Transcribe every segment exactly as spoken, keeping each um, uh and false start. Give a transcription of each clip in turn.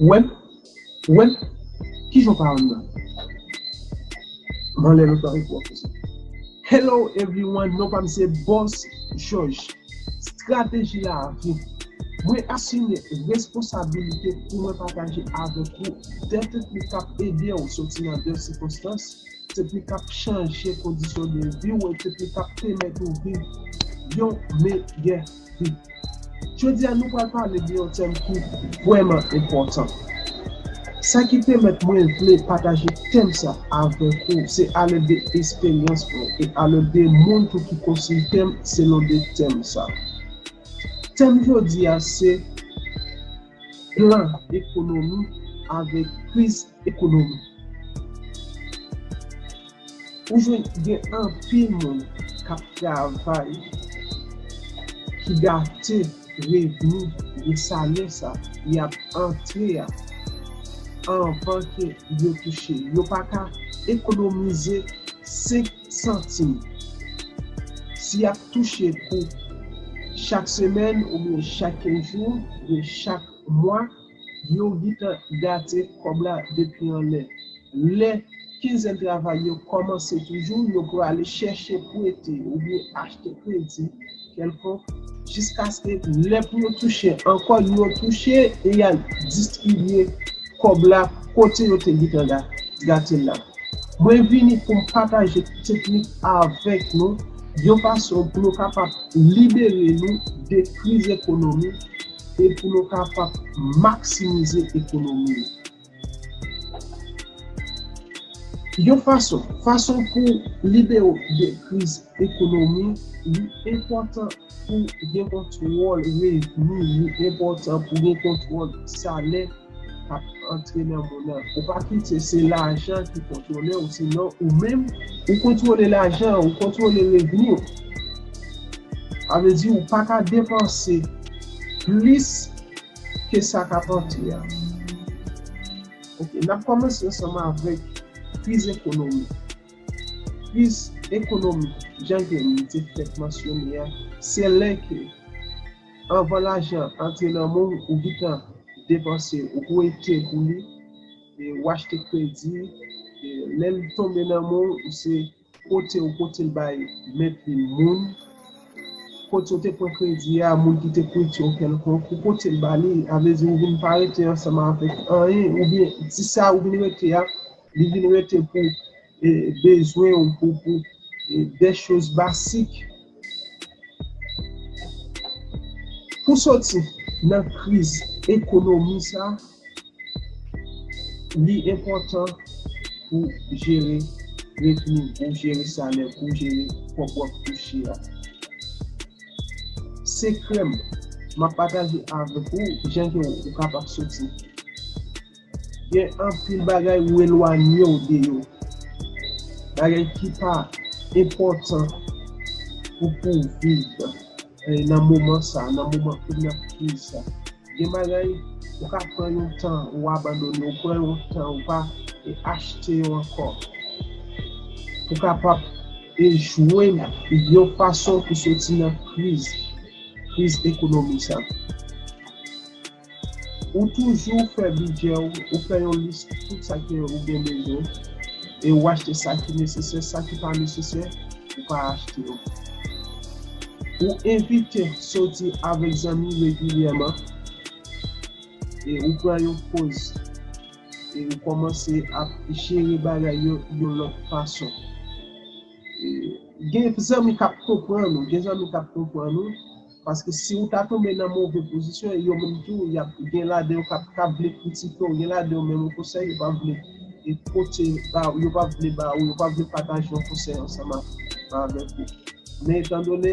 Wè m, wè m, kijan w pa wè m nan? M anlè lotorite pwofesè. Hello everyone, non pa m se Boss George. Strateji lavi. Mwen asime responsabilite pou mwen pataje avèk ou de teknik k ap ede w soti nan de sikonstans, teknik k ap chanje kondisyon de vi w, e teknik k ap pèmèt ou viv yon meyè vi. Jodi a, nou pral pale de yon tèm ki vrèman enpòtan. Sa ki pèmèt mwen vle pataje tèm sa avèk ou, se alèd de esperyans mwen e alèd de moun tou ki konsilte m selon de tèm sa. Tèm jodi a se plan ekonomi avèk kriz ekonomi. Ou jwenn gen anpil moun k ap travay, ki gate revni de salè sa y ap antre a anvan ke yo touche. Yo pa ka ekonomize senk santim. Si y ap touche pou chak semèn oubyen chak kenz jou, oubyen chak mwa, yo gentan gate kòb la depi anlè. Lè kenzèn travay yo kòmanse toujou, yo prale chèche prete oubyen achte kredi kèlkonk, jiskaske lè pou yo touche ankò, yo touche e y al distribye kòb la kote yo te gentan ga-, gate l la. Mwen vini pou m pataje teknik avèk nou, yon fason pou nou kapab libere nou de kriz ekonomi e pou nou kapab maksimize ekonomi nou. Yon fason, fason pou libere w de kriz ekonomi, li enpòtan pou gen kontwòl revni, li enpòtan pou gen kontwòl salè k ap antre nan men w nan. Ou pa kite se lajan ki kontwole w, sinon ou menm, ou kontwole lajan, ou kontwole revni w. Sa vle di ou pa ka depanse plis ke sa k ap antre a. Ok, n ap kòmanse ansanm avèk kriz ekonomi. Kriz ekonomi, jan ke m te fèk mansyone a, se lè ke anvan lajan antre nan men w, ou gentan depanse, ou prete pou li, e ou achte kredi, e lè l tonbe nan men w, ou se kote ou pote l bay mèt li moun, kote ou te pran kredi a, moun ki te prete w kèlkonk, ou pote l ba li, sa vle di ou vin pa rete ansanm avèk anyen, oubyen ti sa ou vin rete a, li vin rete pou, e, bezwen ou, pou, pou, e, de choz basik. Pou soti nan kriz ekonomi sa, li enpòtan pou jere revni, pou jere salè, pou jere kòb w ap touche a. Sekrè m, m ap pataje avèk ou jan ke ou kapab soti. Gen anpil bagay ou elwanye w de yo. Bagay ki pa enpòtan pou, pou w viv, eh, nan moman sa, nan moman ou nan kriz sa. Gen bagay, ou ka pran yon tan, ou abandone, ou pran yon tan, ou pa, eh, achte yo ankò. Ou kapab, eh, jwenn yon fason pou soti nan kriz, kriz ekonomi sa. Ou toujou fè bidjè w, ou fè yon lis tout sa ke ou gen bezwen, e ou achte sa ki nesesè, sa ki pa nesesè, ou pa achte yo. Ou evite soti avèk zanmi regilyèman, e ou pran yon poz, e ou kòmanse ap jere bagay yo yon lòt fason. E gen zanmi k ap konprann ou, gen zanmi k ap konprann ou, paske si ou ta tonbe nan move pozisyon, yo menm tou, y ap gen ladan yo k ap, k ap vle kritike w, gen ladan yo menm yon konsèy, yo pa vle, e, pote ba ou, yo pa vle ba ou, yo pa vle pataje yon konsèy ansanm a-, avèk ou. Men etandone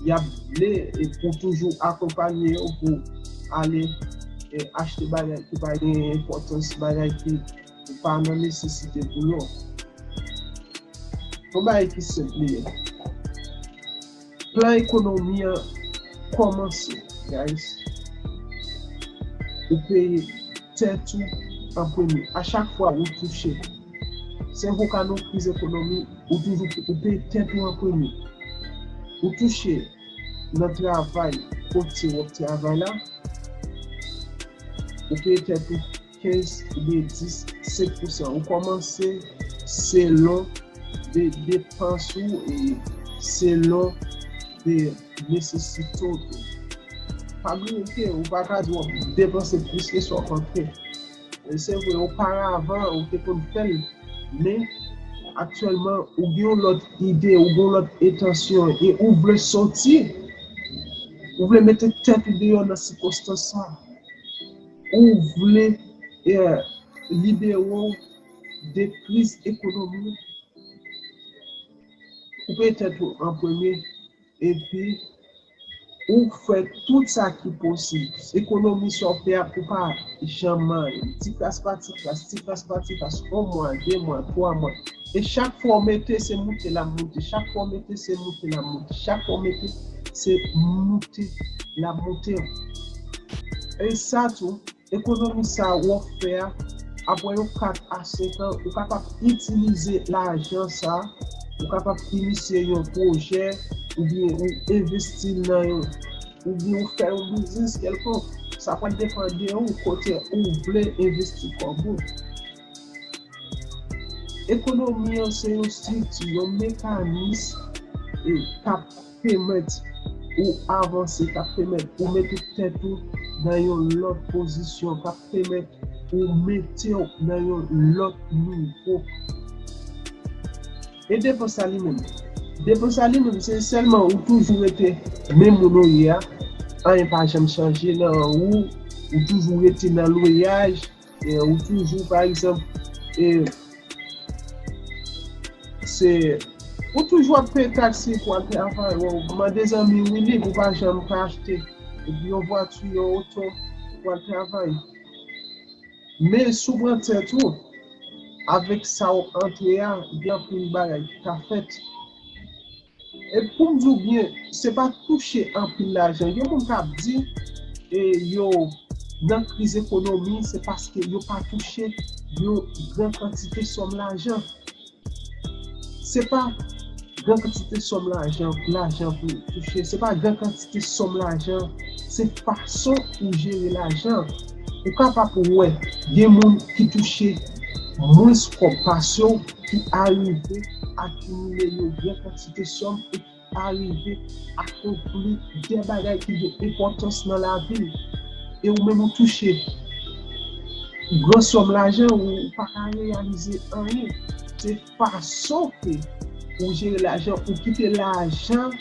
y ap vle, e, pou toujou akonpanye yo pou ale, e, achte bagay ki pa gen enpòtans, bagay ki ou pa nan nesesite pou yo. Yon bagay ki senp li ye. Plan ekonomi an kòmanse, guys. Ou peye tèt ou an premye. A chak fwa ou touche, se yon ka nan kriz ekonomi, ou toujou, ou peye tèt ou an premye. Ou touche nan travay kote w ap travay la, ou peye tèt ou. kenz oubyen dis, senk pousan. Ou kòmanse selon de depans ou e selon de nesesite w tou. Pa bliye ke ou pa ka di w ap depanse plis ke sa w ap antre. E se vre, oparavan, ou te konn fè l, men aktyèlman, ou gen yon lòt ide, ou gen yon lòt entansyon, e ou vle soti, ou vle mete tèt ou deyò nan sikonstans sa. Ou vle eh, libere w de kriz ekonomik. Koupe tèt ou an premye, epi ou fè tout sa ki posib. Ekonomi sa w fè a, ou pa janm manyen. Ti kras pa ti kras, ti kras pa ti kras, yon mwa, de mwa, twa mwa. E chak fwa w mete, se moute l ap moute. Chak fwa w mete, se moute l ap moute. Chak fwa w mete, se moute l ap moute. E sa tou, ekonomi sa w ap fè a, apre yon kat a senk an, ou kapab itilize lajan sa, ou kapab inisye yon pwojè, oubyen ou envesti l nan yon, oubyen ou fè yon biznis kèlkonk. Sa pral depann de ou kote ou vle envesti kòb ou. Ekonomi an se yon estrikti, yon mekanis e k ap pèmèt ou avanse, k ap pèmèt ou mete tèt ou nan yon lòt pozisyon, k ap pèmèt ou mete w nan yon lòt nivo. E depans la li menm? Depans la li menm, se sèlman ou toujou rete menm moun ou ye a, anyen pa janm chanje nan ou, ou toujou rete nan lwayaj, e ou toujou, pa egzanp, e se, ou toujou ap peye taksi pou al travay, ou mande zanmi ou li, ou pa janm ka achte yon vwati, yon oto pou al travay. Men si w pran tèt ou, avèk sa w antre a, gen anpil bagay ki ka fèt. E pou m di w byen, se pa touche anpil lajan. Gen moun k ap di, e yo nan kriz ekonomi, se paske yo pa touche yon gran kantite sòm lajan. Se pa gran kantite sòm lajan, lajan pou touche. Se pa gran kantite sòm lajan. Se fason ou jere lajan. Ou kapab wè, gen moun ki touche mwens kòb pase w, ki arive akimile yon gran kantite sòm e ki arive akonpli de bagay ki gen enpòtans nan lavi l. E ou menm ou touche gran sòm lajan, ou pa ka reyalize anyen. Se fason ke ou jere lajan, ou kite lajan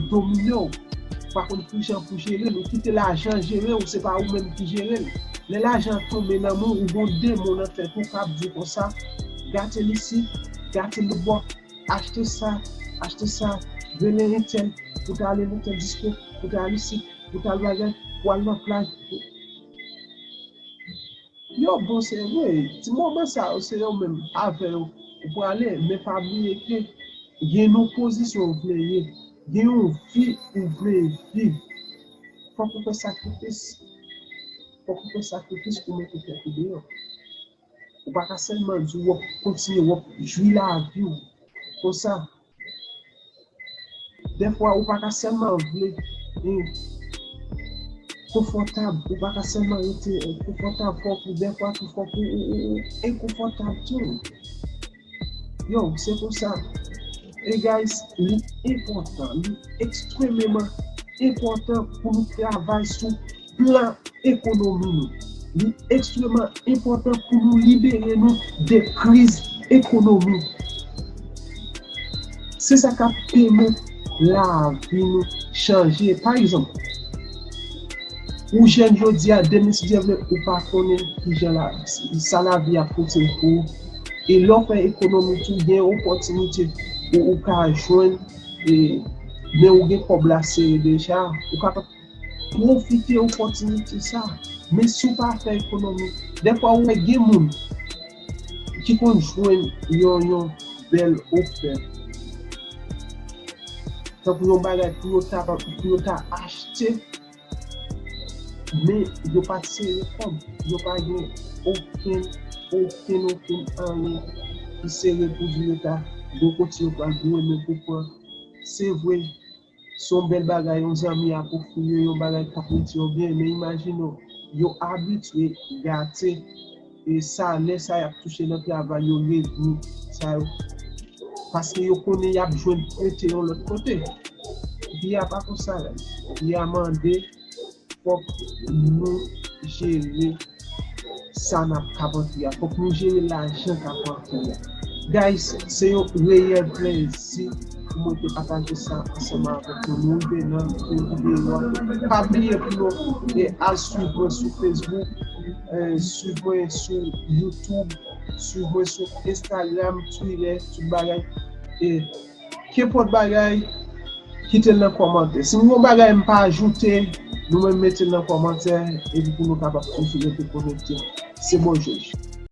domine w. Ou pa konn kijan pou jere l, ou kite lajan jere w, se pa ou menm ki jere l. Lè lajan tonbe nan men w, ou gon demon nan tèt ou k ap di w konsa, gate l isit, gate l bò, achte sa, achte sa, rele entèl, pou ta ale nan tèl disko, pou ta al isit, pou ta al bagay, pou al nan plaj. Yo bon, se vre, ti moman sa yo, se yo menm avè yo ou prale, men pa bliye ke gen yon pozisyon ou vle ye, gen yon vi ou vle viv. Fòk ou fè sakrifis. Fòk ou fè sakrifis pou mete tèt ou deyò. Ou pa ka sèlman di w ap kontinye, w ap jwi lavi w konsa. Dèfwa, ou pa ka sèlman vle eh, konfòtab, ou pa ka sèlman rete eh, konfòtab, fòk ou, dèfwa tou, fòk ou, ou, ou, ou enkonfòtab tou. Yo, se konsa. E guys, li enpòtan, li ekstrememan enpòtan pou nou travay sou plan ekonomi nou. Li ekstreman enpòtan pou nou libere nou de kriz ekonomik. Se sa k ap pèmèt lavi nou chanje. Pa egzanp, ou jèn jodi a, demen si Dye vle, ou pa konnen kijan la, sa lavi ap pote pou ou. E lè w fè ekonomi tou, gen opòtinite ou, ou ka jwenn, e, men ou gen kòb la sere deja, ou kapab pwofite opòtinite sa. Men si w pa fè ekonomi, dèfwa ou wè gen moun ki konn jwenn yon, yon bèl ofè. Tankou yon bagay pou yo ta, pou yo ta achte, men yo pa sere kòb, yo pa gen okenn, okenn, okenn anyen ki sere pou di yo ta, gon kote yo pral goumen pou pran. Se vre, se yon bèl bagay, yon zanmi ap ofri yo yon bagay k ap retire yo byen, men imajine w, yo abitye gate e salè sa y ap touche nan travay yo, revni sa yo. Paske yo konnen y ap jwenn prete yon lòt kote. Byen pa konsa la. Byen mande fòk nou jere sa n ap ka antre a. Fòk nou jere lajan k ap antre a. Guys, se yon reyèl plezi pou mwen te pataje sa ansanm avèk nou. Nou rive nan fen videyo a. Pa bliye pou nou e al swiv mwen sou Facebook, e, swiv mwen sou YouTube, swiv mwen sou Instagram, Twitter, tout bagay. E kenpòt bagay, kite l nan kòmantè. Si m gen yon bagay m pa ajoute, nou menm mete l nan kòmantè, epi pou nou kapab toujou rete konekte. Se bon jòj.